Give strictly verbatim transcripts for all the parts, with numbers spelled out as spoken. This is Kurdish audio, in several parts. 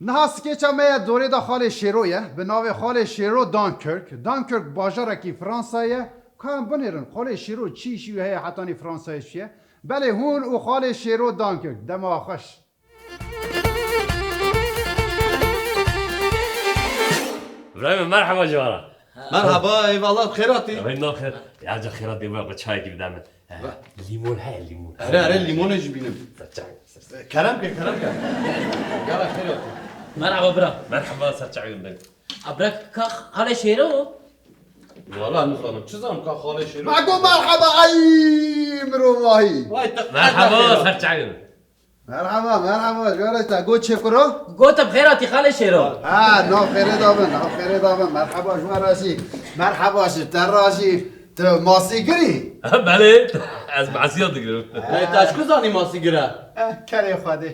Niha skêça me ya dorê de Xalê Şêro ye. Bi navê Xalê Şêro Dunkirk. Dunkirk bajarekî Fransa ye. Ka em binêrin, Xalê Şêro çi îşî wî heye hetanî Fransayê çûye? Belê hûn û Xalê Şêro Dunkirk. Dema xweş. Îbrahîm, merheba ji we re. Merheba, eyvallah, xêr hatî. Ew naxir. Ya ca xêrat bê, me çayekî bide min. Lîmon heye, lîmon. Erê, erê, lîmonê jî bînim. Ser çav. Kerem ke, kerem ke. Gera xêr hatî. Merhaba bira. Merheba, ser çavên din. A bira, ka Xalê Şêro? Wala nizanim, çi zanim ka Xalê Şêro? Ma go merheba, ay mirovahî. Vay, te- Merhaba, ser çavên. Merhaba, merhaba, ji we re te got çêkuro? Gotim xêr hatî Xalê Şêro. Ha, nav xêrê da bin, nav xêrê da bin. Merhaba ji we re jî. Merhaba ji te re jî. Tu masîgirî? Belê, ez masiya digirim. Hey, te ji ku zanî masîgir e? Eh, kerê Xwedê.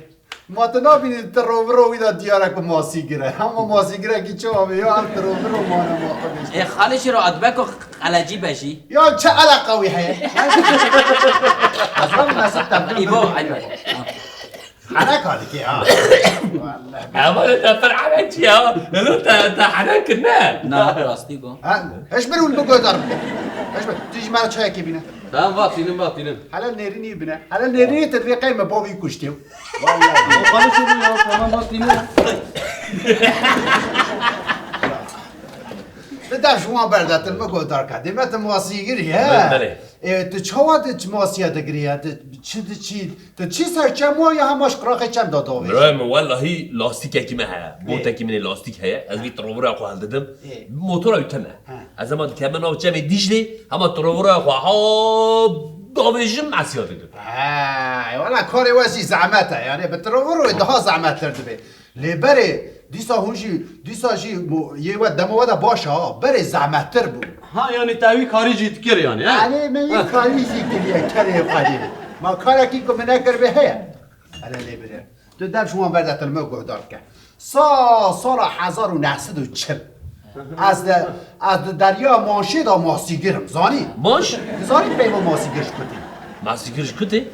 Ma tu nabînî tu roviro wî de diyar e ku masîgir e. Hema masîgirekî çawa be ya, her tu roviro mane ma Xwedê. Ê, Xalê Şêro, a dibe ku qelecî be jî? Ya çi eleqa wî heye? Ez wan mesel tebdil Îbo, bin. Elbet. Hereka dike ha. Hevalê te pir herekçî ya. Helo te, te herek ne? Na, rastî go. Ha, hiç bir û li guhdar bike. Hiç bir. Tu ji me re çayekê bîne. Tamam, vatînim, vatînim. Hele nêrînî bine. Hele nêrînî te divê qey me bavî kuştî. Vallahi. Xalê Şêro ya, tamam, vatînim. Di dev ji wan berde, tu li min guhdar ke. Dê me tu masîgirî, he? Belê, belê. Ê, tu çawa tu masiya digirî ya? Tu çi diçî? Tu çi ser çem wa ya hema ji qiraxê çem de davêjî? Birayê min, wellahî lastîkekî me heye. Ê. Botekî min ê lastîk heye. Ez vî tirovira xwe hildidim. Ê. Motora wî tune. He. Ez hema dikeme nav çemê Dîclê, hema tirovira xwe ha davêjim, masiya digirim. He, wela karê we jî zehmet e. Yani bi tiroviro daha zehmettir dibe. Lê berê, dîsa hûn jî, dîsa jî mo-, yê we dema we de baş e ha, berê zehmettir bû. Ha, yanî te wî karî jî dikir yanî, he? Erê, me yê karî jî kiriye, kerê xwedî. Ma karekî ku min nekiribe heye? Erê lê bire. Tu dev ji wan berde, tu li me guhdar ke. Sa, sala hezar û neh sed û çil. Ez de, ez di derya Manşê de masîgir im, zanî? Manş? Tu zanî peyva masîgir ji ku tê? Masîgir ji ku tê?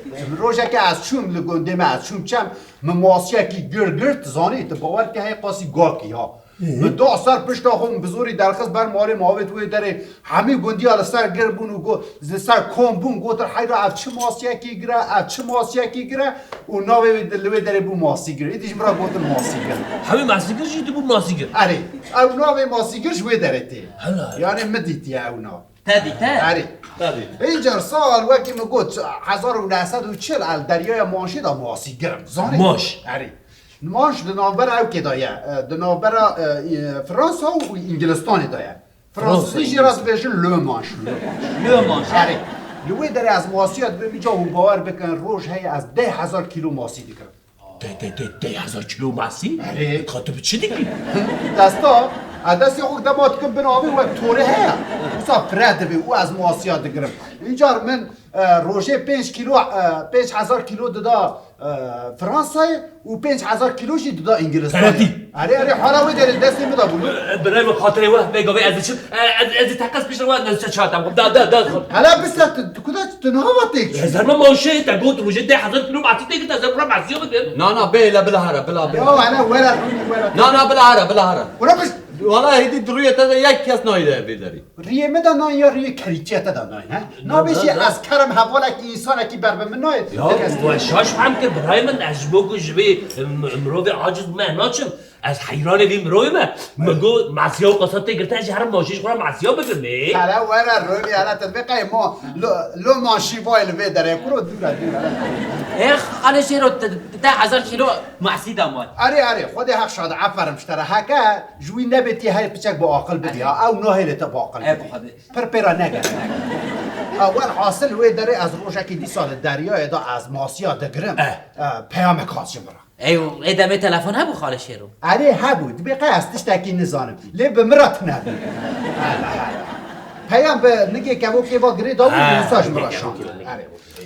Rojeke ez çûm li gundê me, ez çûm çem, Min masiyekî gir girt, zanî, tu bawer ke hey qasî gakî ha. Min da ser pişta xwe, min bi zorî derxist ber malê, ma avêt wê derê, hemî gundiya li ser gir bûn û got, li ser kom bûn, gotin, heyra ev çi masiyekî gir e, ev çi masiyekî gir e û navê wê di-, li wê derê bû masîgir. Êdî ji min re gotin masîgir. Hemî masîgir jî dibû masîgir. Erê, ew navê masîgir ji wê derê tê. Hela. Yani min dîtiye ew nav. Te dîte? Erê. Te dîte. Îcar sal wekî min got, hezar û neh sed û çil el deryaya Manşê de masîgir im. Zanî? Manş. Erê. Manş di navbera ew kê de ye. E, di navbera, e, e, Fransa û Îngilistanê de ye. Fransa, Fransizî jî re Îngiliz. Dibêjin Le Manche. Le Manche. Erê. Li wê derê ez masiya dibêm, îca hûn bawer bikin, roj heye ez deh hezar kîlo masî dikirim. Deh, deh, deh, deh hezar kîlo masî? Erê. Ka tu bi çi dikî? Desta, ez destê xwe dema dikim bin avê wek torê heye. Wisa fire dibe û ez masiya digirim. Încar min, e, rojê pênc kîlo, e, pênc hezar kîlo dida, e, Fransayê û pênc hezar kîlo jî dida Îngilistanê. Teretî. Erê, erê, hala wê derê destê min de bû. E, birayê min, xatirê we, bê gavê ez diçim. E, ez, ez ê teqez piştre we, ez çar tam. Da, da, da. Hele bise tu, tu kuda tu niha va têk çû. Zerma Manşê te got rojê deh hezar kîlo masî tê, te zerma masiya bikin. Na, na, bê, hele bila here, bila, bila. Ya, hele were, rûnî were. Na, na, bila here, bila here. Ura biz. Wala hêdî di rûyê te de yek kes nayê de vê derî. Riyê me de nayê ya riyê kerîtiye te de nayê, he? Na, nabêjî na, na. Ez kerem hevalekî, însanekî ber bi min nayê. Ya, we şaş fehm kir, birayê min, ez ji bo ku ji vê, em, mirovê aciz me naçim. Ez heyranê vî mirovê me. Mi got, masiya û qasa tê girtin, ez jî herim Manşê ji xwe re masiya bigirim ê. Hele were rûnî, hele te vê qey ma lo, lo Manşî vay li vê derê kuro dûre dûre. Ê, Xalê Şêro, te, te hezar kîlo masî da mal. Erê, erê, Xwedê heq şad, aferim ji te re. Heke ji wî nebê tê her piçek bi aqil bidî ha. Ew nahêlê te bi aqil bidî. Pir pê re nege. Ha, welhasil wê derê ez rojekî dîsa li deryayê de ez masiya digirim. Eh. Eh, peyamek hat ji min re. Ey, ê demê telefon hebû Xalê Şêro? Erê hebû, dibê qey ez tiştekî nizanim. Lê bi min re tune bû. Peyam bi nigê kevokê va girê dabû, ha, wisa ji min re şand. Erê.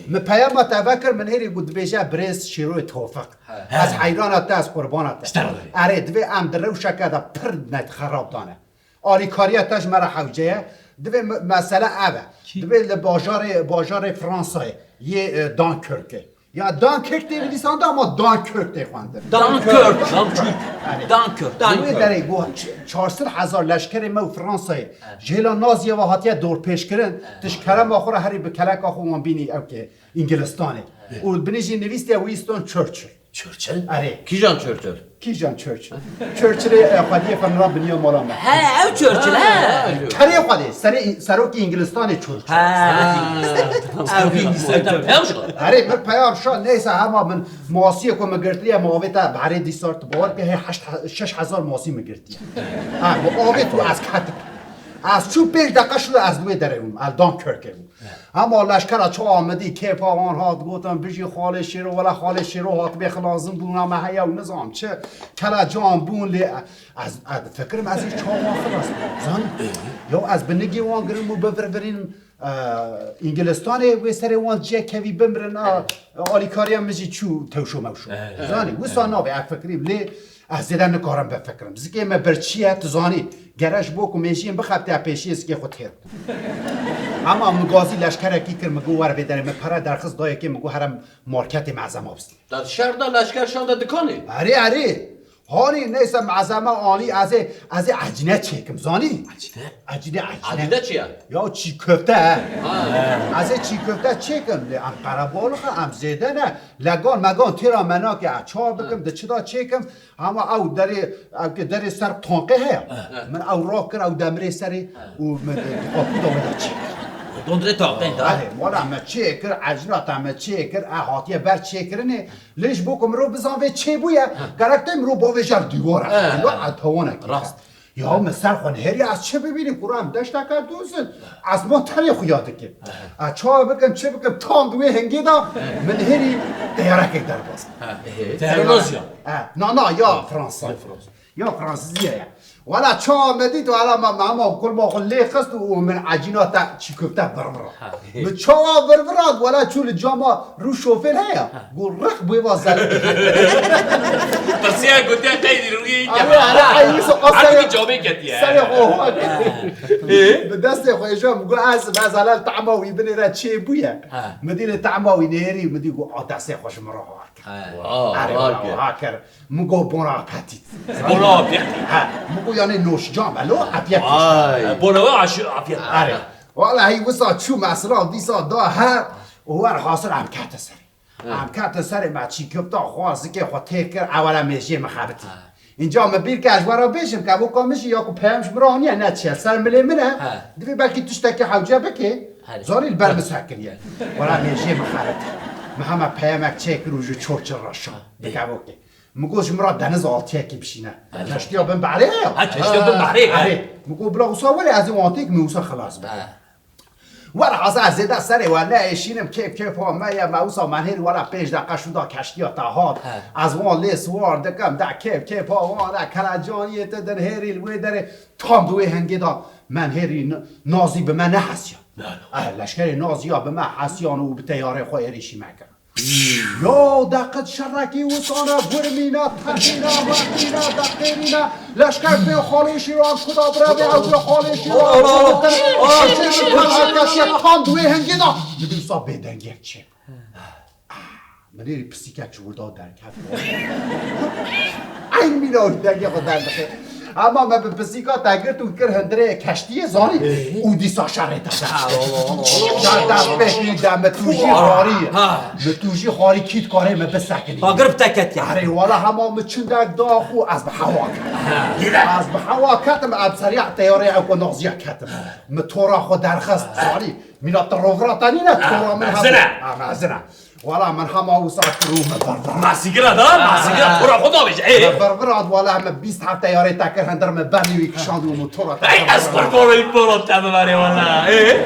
Min peyama te vekir, min hêrî got dibêje birêz Şêroyê Tofiq. Ha. Ez heyrana te, ez qurbana te. Erê, divê em di rewşeke de pir net xerab dane. Alîkariya te ji me re hewce ye. Divê me-, mesele ev e. Kî? Divê li bajarê, bajarê Fransayê yê, e, Dunkirkê. Ya Dunkirk tê nivîsandin ama Dunkirk tê xwendin. Dunkirk. Dunkirk. Erê. Dunkirk, Dunkirk. Wê derê got, ç-, çar sed hezar leşkerê me û Fransayê ji hêla Naziyê ve hatiye dorpêçkirin, tu ji kerema xwe re herî bi keleka xwe wan bînî ew ke Îngilistanê. Û binê jî nivîstiye Winston Churchill. Churchill? Erê. Kîjan Churchill? Kîjan Churchill? Churchillê, e, xwediyê xwe nira biniya mala me. He, ew Churchill, he. Kerê xwedê, serê, serokê Îngilistanê Churchill. He. Ew Winston Churchill. Ew şo. Erê, min peyam şa, neyse, hema min masiyê ku min girtiriye, min avête berê dîsar, tu bawer ke hê heşt, şeş hezar masî min girtiye. Ha, min avêt û ez ketim. Ez çû pênc deqe şû ez li wê derê bûm, ez Dunkirkê bûm. Hema leşkera çawa min dî, kêfa wan hat, gotin, "Bijî Xalê Şêro, wela Xalê Şêro hatibê xilazin bûna me heye û nizam çi, kelecan bûn lê." Ez, ez difikirim, ez ê çawa xilas bûm, zanî? Ya ez bi nigê wan girim û bivirvirînim, e, Îngilistanê, wê serê wan cihekevî bimirin, a, alîkariya min jî çû tewşo mewşo. Zanî, wisa nabe, ez fikirîm, lê Ez zêde nikarim bifikirim. Zikê me birçî ye, tu zanî. Gere ji bo ku mêjiyên bixebite pêşiyê zikê xwe têr bikim. Ema min gazî leşkerekî kir, min got, "Were vê derê." Min pere derxist dayê kê, min got, "Here marketê mezema bistîne." Te şer da leşker şande dikanê? Erê, erê. Hanî neyse mezema anî, ez ê, ez ê ecîne çêkim, zanî? Ecîne? Ecîne, ecîne. Ecîne çi ye? Ya çî köfte he. Ha. Ez ê çî köfte çêkim. Lê em qerebalix e, em zêde ne. Legan megan têra me nake. Ez çawa bikim, di çi da çêkim? Hema ew derê, ew ke derê ser tanqê heye. Min ew rakir, ew demirê serê û min di qapû da wê de çêkir. Dondurê tanqê da? Erê, wala me çêkir, ecnata me çêkir, e hatiye ber çêkirinê. Lê ji bo ku mirov bizan vê çêbûye, gerek tê mirov bavêje li dîwara. Dîwar e tawanekî. Rast. Ya min ser xwe nihêriye, ez çi bibînim, kura em deşteke dûr zin. Ez ma tenê xuya dikim. Ez çawa bikim, çi bikim, tam di wê hingê de min nihêrî teyarekek derbas. Teyare Nazî ya? E, na, na, ya Fransa. Ya Fransizî ye ya. Wela çawa me dît, wela me, me hema kulma xwe lê xist û min ecîna te çî köfte virvira. Min çawa virvirand, wela çû li cama rû şofêr heye. Got, "Rix bû va zerê." Pirsiya gotiya qeydî rûyê Erê, erê, ay, wisa o serê, Artık camê ketiye. Serê xwe ho. Bi destê xwe êja, min got, "Ez, ez helal tahma wî binê re çê bûye." Min dî li tahma wî nêrî, min dî got, "A destê xwe ji min re har kir." Erê, wala, ha kir. Min got, "Bon appétit." Bon appétit. Ha, min got, "Yani noşcam, elo, afiyet." Vay. Bon appétit. Erê. Wala, hey, wisa çû mesela dîsa da her û her hasil em kete serê. Em ketin serê me çî köfta xwe, zikê xwe têr kir, ewele mêjiyê min xebitî. Înca min bîr kir, ez we re bêjim ke evo ka min jî ya ku peyam ji min re aniye ne çi ye, ser milê min e. Divê belkî tiştekî hewce bike. Zanî li ber min sekiniye. Wela mêjiyê min xebitî. Min hema peyamek çêkir û ji Churchill re şa. Dike evo kê. Min got ji min re deniz altiyekî bişîne. Keştiya bin behrê ye. Ha, keştiya bin behrê, ha. Erê. Min got bila wisa were ez ê wan têk min wisa xilas bike. Welhasil ez zêde serê we neêşînim, kêf kêfa me ye, me wisa me nihêrî wela pênc deqe şûnda keştiya te hat. Ez wan lê siwar dikim, de kêf kêfa wan e, kelecaniyê te dinihêrî li wê derê, tam di wê hingê de me nihêrî n-, nazî bi me nehesiyan. Eh, leşkerê naziya bi me hesiyan û bi teyarê xwe êrîşî me kir. Ya deqet şerekî wisana gurmîna, teqîna, meqîna, deqêrîna, leşker pê xalê şîran kuda birevê ew pê xalê şîran. Tam di wê hingê de li dîsa bêdengiyek çê. Min êrî pisîkek ji wir da derket. Eyn mîna wî dengê xwe derdixê. Ama me bi pisîka te girt û kir hundirê keştiyê zanî. Û dîsa şerê te dest. Şer dest pê kî de mi tu jî xarî. Mi tu jî xarî kî dikarê mi bisekinî. Agir bi te ketiye. Erê wala hema mi çindek dax û ez bi hewa ketim. Ez bi hewa ketim, em seriya teyarê ew ku naziya ketim. Mi tora xwe derxist, zanî. Mîna ti rovira te nîne, tora min hebû. Mezin e. Ha, mezin e. Wala min hema wisa kir û min berda. Masîgira da, masîgira tora xwe da bêje. Ê. Min berda, wala min bîst heft teyarê te kir, hindir min bernî wî kişand û min tora te. Ey, ez qurbanê pora te biberê wala. Ê.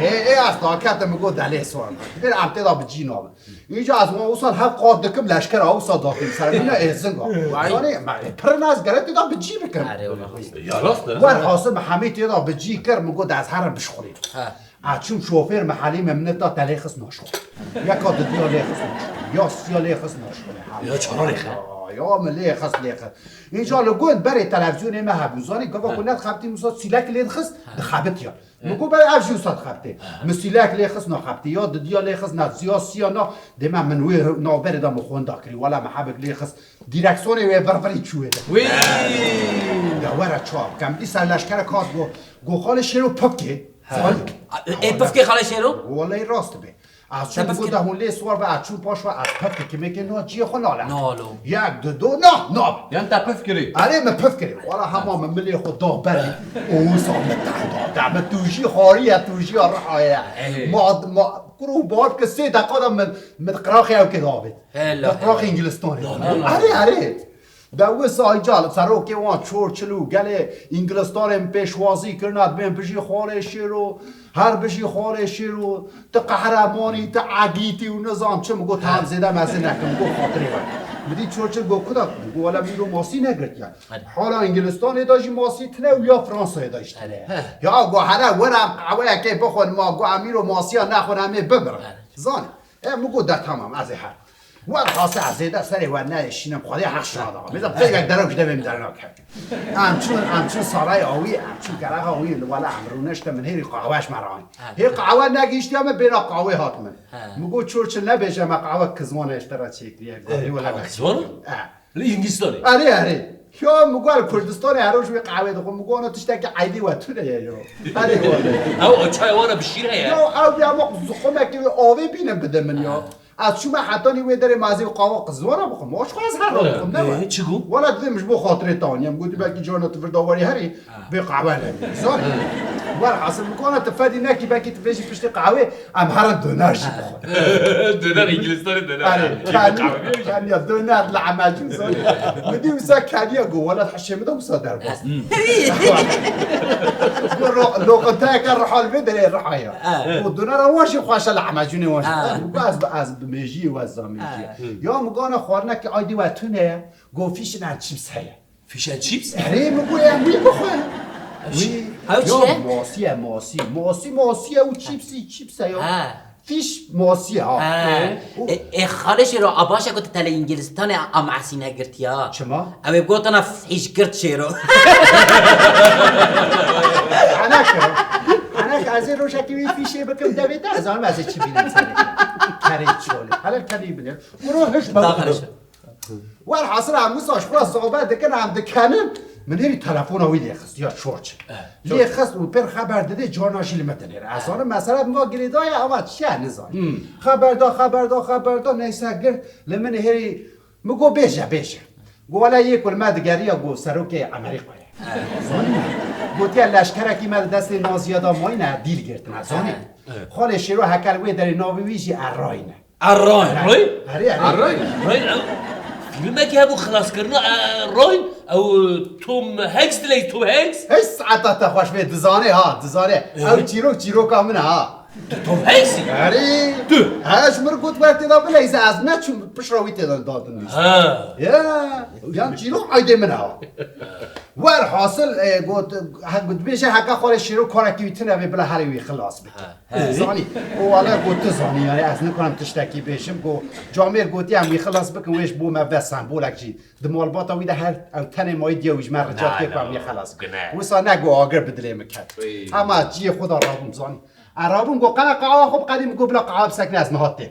Ê, ê, ez daketim, min got delê sor. Bir em tê da bi cî nabin. Înca ez wan wisa hev qat dikim, leşkera wisa dakim ser mîna êzinga. Zanî, me, ê, pirin ez gere tê da bi cî bikim. Erê, wala. Ya rast e. Wer hasim hemî tê da bi cî kir, min got ez herim bişxulîm. Ha. A çûm şofêr me helî me min ta te lê xist naşo. Yeka didiya lê xist naşo. Ya siya lê xist naşxulê. Ya çara lê xist. Ya, ya min lê xist, lê xist. Înca li gund berê televîzyonê me hebû. Zanî gava ku nedixebitî wisa sîlek lê dixist, dixebitiya. Min got, "Ber ev jî wisa dixebitê." Min sîlek lê xist, naxebitî. Ya didiya lê xist, na siya, siya na. Dê me min wê navberê de min xwenda kirî. Wela min hebik lê xist. Dîreksonê wê virvirî çû wê de. Wî! Ya were çawa bikem. Dîsa leşkerek hat got, got, "Xalê Şêro pifkê." He. Zanî? Ê pifkê Xalê Şêro? Welehî rast dibê. Ez çûm, got, "De hûn lê siwar be, ez çûm paş ve, ez pifkê kimêkê na ciyê xwe nale." Nalo. Yek, du, do, na, na. Yan te pif kirî? Erê, min pif kirî. Wala hema min milê xwe da berê. Û wisa min te da, de min tu jî xariye, tu jî rihaye. Ey. Ma, ma, kuro bar ke sê deqa de min, min qiraxê ew kê davêt. Hela, hela. Qiraxê Îngilistanê. Erê, erê. De wisa îca li serokê wan Churchill û gelê Îngilistanê min pêşwazî kirina, dibên bijî Xalê Şêro, her bijî Xalê Şêro, tu qehremanî, tu egîtî û nizam çi, min got, "Tam zêde mezin nekim," min got, "Xatirê we." Min dî Churchill got, "Kuda?" Min got, "Wele min îro masî negirtiye." Hala Îngilistanê de jî masî tine û ya Fransayê de jî tine. Ya got, "Hele were em qehweyekê bixwin." Ma got, "Em îro masiya nexwin, em ê bibirin." Zanî. E, min got, "De tamam, ez ê her." Werhasê ez zêde serê we neêşînim, Xwedê heq şada. Mêza peyvek derew ji devê min dernakeve. Em çûn, em çûn sarayê awî, em çûn geraxa wî, li wela em rûniştin, min hêrî qahwe ji me rayîn. Hê qahwe negihîştiya min, bêna qahwê hat min. Min got, "Churchill nebêje me qahwe kizwan e ji te re çêkiriye." Ê, wela qahwe kizwan? E. Li Hingistanê? Erê, erê. Ya, min got, li Kurdistanê her roj wê qahwê dixwim. Min got, "Ana tiştekî eydê we tune ye yo." Erê, wele. Ew, ew çayê wan re bi şîr heye? Ya, ew ya, bak, ziqumekê wê avê bîne bide min ya. Ez çûme hetanî wê derê, ma ez ê qahwa qizwana bixwim. Ma ji xwe ez her roj dixwim, ne we? Ê, çi got? Wela dibê min ji bo xatirê te aniyem. Gotiye, "Belkî carna tu vir de werî herî, bê qahwe nebî." Zanî? Werhasil, min got, "Ana tu fedî nekî, belkî tu bêjî piştî qahwê, em herin doner jî bixwin." Doner, Îngilîstanê doner. Erê, keniya, keniya, doner, lahmacun, zanî. Min dî wisa keniya, got, "Wela hişê min de wisa derbas." Got, "Ro-, loqinteyeke riha li vê derê riha ye." Got, "Donera wan jî xweş e, lahmacunê wan jî." Got, "Ez bi, ez bi mêjiyê we zam mêjiyê." Ya min got, "Ana xwarinekî aydî we tune ye." Got, "Fish and chips heye." Fish and chips? Erê, min got, "Em wî bixwin." Wî, ew çi ye? Masî ye, masî. Masî, masî ye û çîpsî, çîps e ya. Ha. Fish masî ye, ha. Ha. Û e, e, Xalê Şêro, a baş e ku tu te li Îngilistanê a masî negirtiya. Çima? Ew ê gotina fîşgirt Şêro. Ana kiro. Ana ez ê rojekî wî fîşê bikim devê te, ez zanim ez ê çi bînim serê. Kerê çolê. Hele kerî bine. Kuro hiş bak. Welhasil em wisa ji xwe sohbet dikin, em dikenin. Min hêrî telefona wî lê xist, ya Churchill. Lê xist û pêr xeber didê, carna jî li min dinêre. Ez zanim mesele bi va girêdaye, ama çi ye nizanim. Xeber da, xeber da, xeber da, neyse girt. Li min hêrî, min got, "Bêje, bêje." Got, "Wele yê ku li me digeriya, got, serokê Amerîkayê." Zanî? Gotiye, "Leşkerekî me di destê Naziya de mayîne, dîl girtine." Zanî? Xalê Şêro heke li wê derê navê wî jî Errayî ne. Errayî. Errayî? Erê, erê. Errayî. Errayî, ew fîlmekî hebû, Xilaskirina Errayî. Ew, Tom Hanks dileyîz, Tom Hanks. Hey, saeta te xweş bê, dizanê ha, dizanê. Ew çîrok, çîroka min e ha. Tu Tom Hanks î? Erê. Tu? He, ji min got, wer tê de bileyze, ez neçûm, pişra wî tê de dadin dîst. Ha. Ya, yan çîrok aydê min e ha. Werhasil, e, got, he, got, dibêje heke Xalê Şêro karekî wî tune vê, bila herê wî xilas bike. He. Zanî, û wele got, tu zanî, yani ez nikarim tiştekî bêjim, got, Camêr gotiye em wî xilas bikin, wê ji bo me ve sembolek jî. Di malbata wî de her ew tenê mayî diya wî ji me rica dike ku em wî xilas bikin. Wisa ne got, agir bi dilê min ket. Ama ciyê xwe de rabûm, zanî. E, rabûm, got, qala qawa xwe biqedî, min got, bila qawa bisekine, ez niha têm.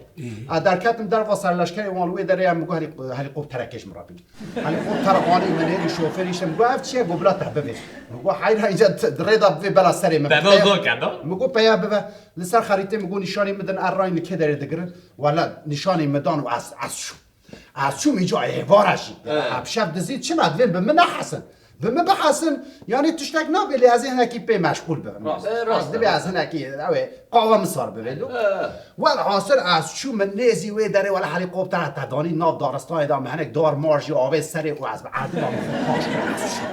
A derketim derva serleşkerê wan li wê derê ye, min got, helî, helîkopterekê ji min re bîne. Helîkopter anî, min hêrî şofêrî şim, min got, "Ev çi ye?" Got, "Bila te bivê." Min got, "Heyra, îca di rê de bivê, bela serê min." Bela zor kendo? Min got, "Peya bive." Li ser xerîtê min got, "Nîşanî min din, Errayî li kê derê digirin?" Wele nîşanî min dan û ez, ez çûm. Ez çûm îca êvara jî. He. Ev şev dizî çima divên bi min nehesin? Bi min bihesin, yanî tiştek nabê, lê ez ê hinekî pê meşgûl bibim. Rast. E, rast. Divê ez hinekî, ew ê, qawa min sar bibê. He. Welhasil ez çûm min nêzî wê derê, wele helîkoptera te danî nav daristanê de, min hinek dar mar jî avê serê û ez bi erdê ve min xwe paş kir, ez çûm.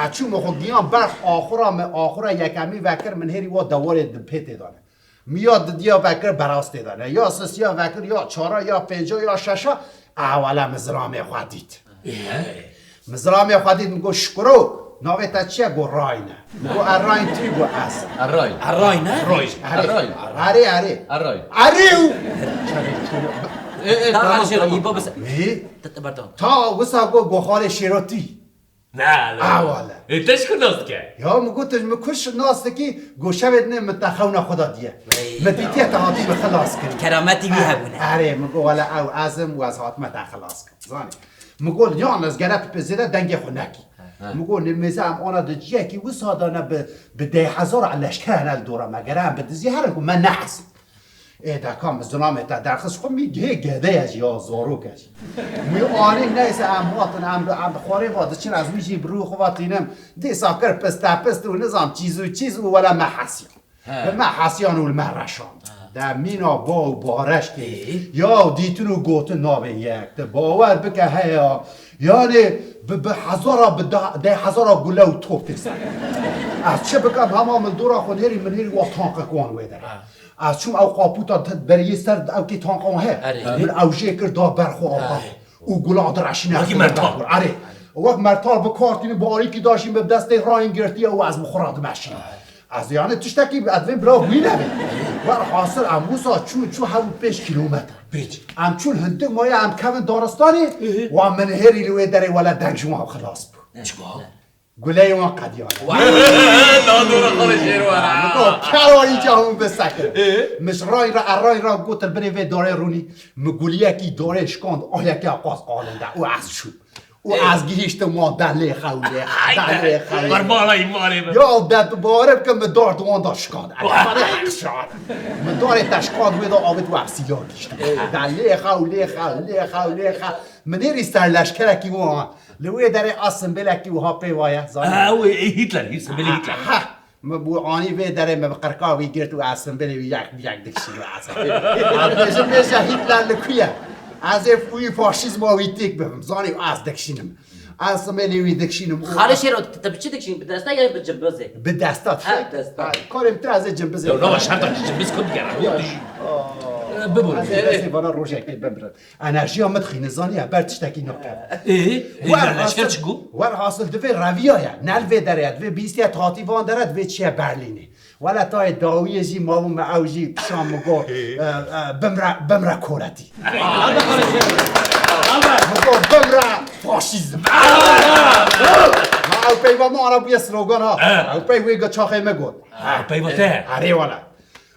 Ez çûm min xwe giyan berx axura, min axura yekemî vekir, min hêrî wa dewarê di pê tê de ne. Mi ya didiya vekir, berastê de ne. Ya sisiya vekir, ya çara, ya pênca, ya şeşa, ewele min zilamê xwe dît. Min zilamê xwe dît, min got, "Şikuro, navê te çi ye?" Got, "Rayne." Min got, "Errayne tu?" Got, "Ez." Errayne. Errayne? Errayne. Erê. Errayne. Erê, erê. Errayne. Erê û. Çerê çolê. Ê, ê, Ta tamam, Xalê Şêro, tamam, î ba tamam. Bise. Ê? Te, te, pardon. Ta wisa got, got Xalê Şêro tî. Na, na. Ah, wala. Ê, te ji ku nas dike? Ya, min got, tu ji min ku nas dikî, got şevê dinê min te xewna xwe da diye. Ey. Min dîtiye te hatî min xilas kirî. Kerametî wî hebûne. Erê, min got, wala ew ez im û ez hatime te xilas kirim. Zanî. Min got, yan ez gere tu pê zêde dengê xwe nekî. Ha. Min got, nê mêze em ana di ciyekî wisa de ne bi, bi deh hezar leşker hene li dora me. Gere em bi dizî herin ku me nehezin. Ê, deka min zilamê te derxist xwe, min gihê gedeyê jî ya zarok e jî. Wî anî neyse em hatin, em, em bi xwarê va diçin, ez wî jî bi rû xwe va tînim. Dîsa kir piste pist û nizam çîz û çîz û wele me hesiyan. He. Bi me hesiyan û li me reşand. He. De mîna ba û bareşkê. Ê? Ya dîtin û gotin nabê yek. Te bawer bike heya. Yanê bi, bi hezara, bi da, deh hezara gule û top tê ser. Ez çi bikim, hema min dora xwe nêrî, min nêrî wa tankek wan wê derê. Ha. Ez çûm ew qaputa te beriyê ser ew kê tanka wan he. Erê. Min ew jê kir da ber xwe ava. Erê. Û gulan direşîne. Wekî mertal. Erê. Wek mertal bi kartînî bi alîkî daşîn bi destê rayên girtiye û ez bi xwe ra dimeşînim. Erê. Ez yani tiştekî ez vê bira wî nebê. Werhasil em wisa çûn çû hew û pênc kîlometre. Pênc. Em çûn hindik maye em kevin daristanê, Hı hı. wa min hêrî li wê derê wele deng ji wan xilas bû. Çima? Guleyê wan qediyane. Nadora Xalê Şêro were. Min got, "Kero îca hûn bisekin." Ê? Min ji rayî re, erayî re got, "Li binê vê darê rûnî." Min guliyekî darê şikand, aliyekê qas qalinde. Û ez çûm. Û Ê. ez gihîştim wan delê xewlê, delê xewlê. Bermala îmanê min. Ya de tu bawer bikin, min dar di wan da şikand. Wah. Erê, heq şar. Min darê te şikand wê da avêt û ez sîla gihîştim. Ê. Delê xewlê, xewlê, xewlê, xew. Min êrî ser leşkerekî wan. Li wê derê a simbêlekî wiha pê vaye, zanî? Ha, wê, ê, Hitler, Hitler, simbêlê Hitler. Ha, ha. Min bû anî vê derê, min bi qirka wî girt û ez simbêlê wî yek bi yek dikişînim ez. Em bêjin bêje Hitler li ku ye? Ez ê wî faşîzma wî têk bibim, zanî ez dikişînim. Ez simbêlê wî dikişînim û Xalê Şêro, tu, tu bi çi dikişînî? Bi desta ya bi cimbizê? Bi desta, Ha, tiştek. desta. Ha, karê min tira ez ê cimbizê. Ya, rava şerta cimbiz ku digere, Ya. hû dişî. Aa. Bibû. Ez ê destê vana rojekê bimirim. Enerjiya min dixîne, zanî, ber tiştekî nake. Ê, ê, Wer leşker hasil, çi got? Wer hasil divê reviya ye. Ne li vê derê ye. Divê bihîstiye tatî van dere, divê çiye Berlînê. Wele tayê dawiyê jî mabû me ew jî kişan min got, e, e, bimre, bimre koretî. Min got, bimre faşîzm. Ma ew peyva min ana bûye slogan ha. Ew pey wê ge çaxê me got. Ew peyva te? Erê wele.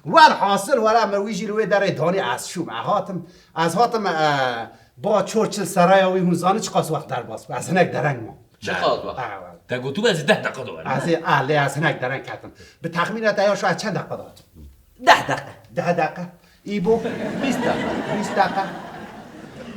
Wer hasil were min wî jî li wê derê danî ez çûm. Ez hatim, ez hatim, e, ba Churchill seraya wî hûn zanin çiqas wext derbas bû. Ez hinek dereng mam. Çiqas wext? Ha, were. Te gotû ez ê deh deqa de werim. Ez ê, ah, lê ez hinek dereng ketim. Bi texmîna te ya şu ez çend deqa de hatim? Deh deqe. Deh deqe. Î bo? Bîst deqe. Bîst deqe.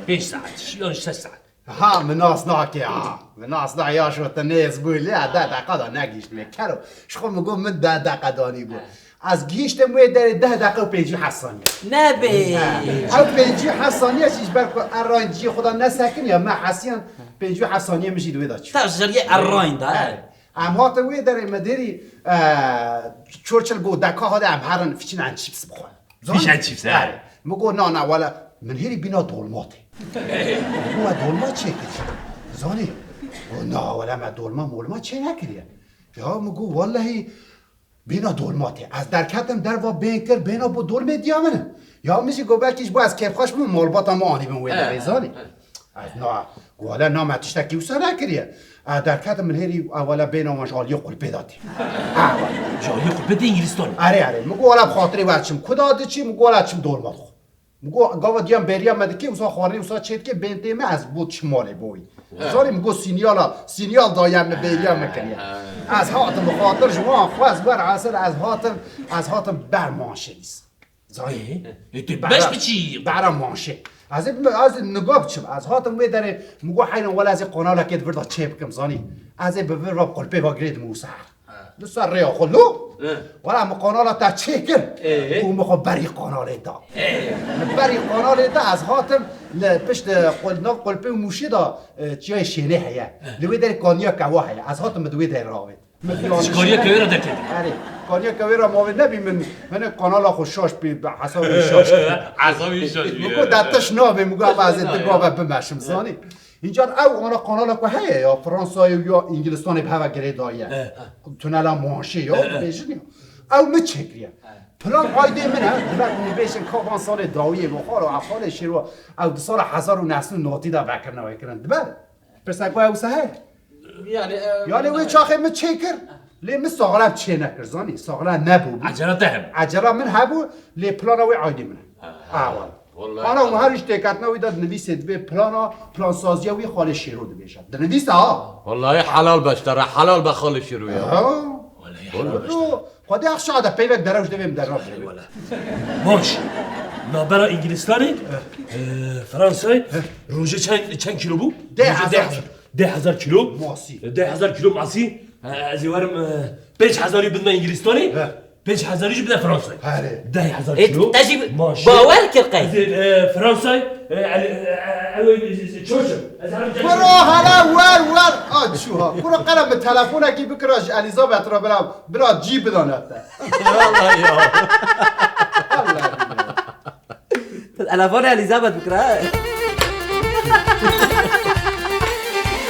Pênc saet, yan şeş saet. Ha, min nas nake ha. Min nas na ya şu te nêz bû lê, deh deqa da negihiştime. Kero, ji xwe min got min deh deqa danî bû. Ha. Ez gihiştim wê derê deh deqa û pêncî û heft saniye. Nebê. Ha. Ew pêncî û heft saniye jî ji ber ku erayên cihê xwe da nesekin ya, me hesiyan pêncî û heft saniye min jî di wê de çû. Te jeriye erayên da, Ha. he. Em hatin wê derê me dêrî, e, Churchill got, deka hade em herin fiçin en çîps bixwe. Zanî? Fish and chips, he. Erê. Min got, na, na, wele, min hêrî bîna dolma tê. Min got, we dolma çêkirî? Zanî? Got, na, wele, me dolma molma çê nekiriye. Ya, min got, wellehî, bîna dolma tê. Ez derketim derva bên kir, bêna bo dolmê diya min. Ya, min jî got, belkî ji bo ez kêfxweş bim, malbata min anî bin wê He, derê, zanî? he. Ez na, wele na me tiştekî wisa nekiriye. Ez derketim min hêrî ewele bêna wan ji aliyê qulpê de tê. Ha, wele. Ji aliyê qulpê tê Îngilîstanê. Erê, erê. Min got wele bi xatirê we çim. Kuda diçî, min got wele çim dolma dixwe. Min got gava diyan bêriya me dikê, wisa xwarinê wisa çê dikê, bên tê me ez bo çim malê bo wî. He. Zanî min got sînyala, sînyal daye min bêriya me kiriye. He. Ez hatim bi xatir ji wan xwest wer hasil ez hatim, ez hatim ber manşelîs. Zanî? Ê, ê, tu Behra, beş biçî? Behra manşê. Ez ê, ez ê niga biçim. Ez hatim wê derê, min got heyran wele ez ê kanalekê di vir de çê bikim, zanî? Ez ê bi vir ve qulpê ve girêdim û ser. Ha. Li ser rêya xwe lo. He. Wele min kanala te çê kir. Ê. Û min xwe berî kanalê da. Ê. Min berî kanalê da ez hatim li pişt, e, qul-, nav qulpê û mûşê de, e, çiyayê Şênê heye. He. Li wê derê kaniya kewa heye. Ez hatim min di wê derê ravêt. Ji kaniya kewê re derketin. Erê, kaniya kewê re mavê nebî min, min kanala xwe şaş bî, bi hesabê şaş. Hesabê şaş bî, Min got, evet. de tiş nabê, min got, "Ama ez ê Tiş nayê. diga ve bimeşim, zanî?" Încar ew ana kanala ku heye ya, Fransayê û ya Îngilistanê bi heve girê daye. Evet. Tunela Manşê ya, Evet. dibêjin ya. Ew min çêkiriye. Evet. Plan aydê min e, dibe ku bêjin ka van salê dawiyê bo xalo, ev xalê şêro, ew di sala hezar û neh sed û notî de vekirine wê kirin. Dibe? Pirsek waya wisa heye? Yani, e, Yani wê çaxê min çêkir, lê min saxlem çê nekir, zanî, saxlem nebû. Ecela te hebû. Ecela min hebû, lê plana wê aydê min e. Ha, ha. Awa. Vallahi Ana û her iş têketina wî de dinivîsê dibê plana, plansaziya wî xalê şêro dibêje. Dinivîse ha. Vallahi helal be ji te re, helal be xalê şêro ya. Ha. Vallahi helal be ji te re. Yo, Xwedê axa de peyvek derewş devê min derna. Baş. Navbera Îngilistanê, e, Fransayê, rojê çend, çend kilo bû? Deh hezar. Rojê deh hezar. Deh hezar kilo. Masî. Deh hezar kilo masî. E, ez ê werim, e, pênc hezarî bidime Îngilistanê. He. Pênc hezarî jî bide Fransayê. Herê. Deh hezar Ê, kilo. Te jî Maşî. Bawer kir qey? Ez ê, e, Fransayê, e, Elî-, e, e, ew ê, e, e, çoçim. Ez herim Kuro hele wer wer. A çuha. Kuro qere min telefonekî bikira ji Elizabeth re bila, bila cî bidane te. Vallahi ya. Telefona Elizabeth bikira, he?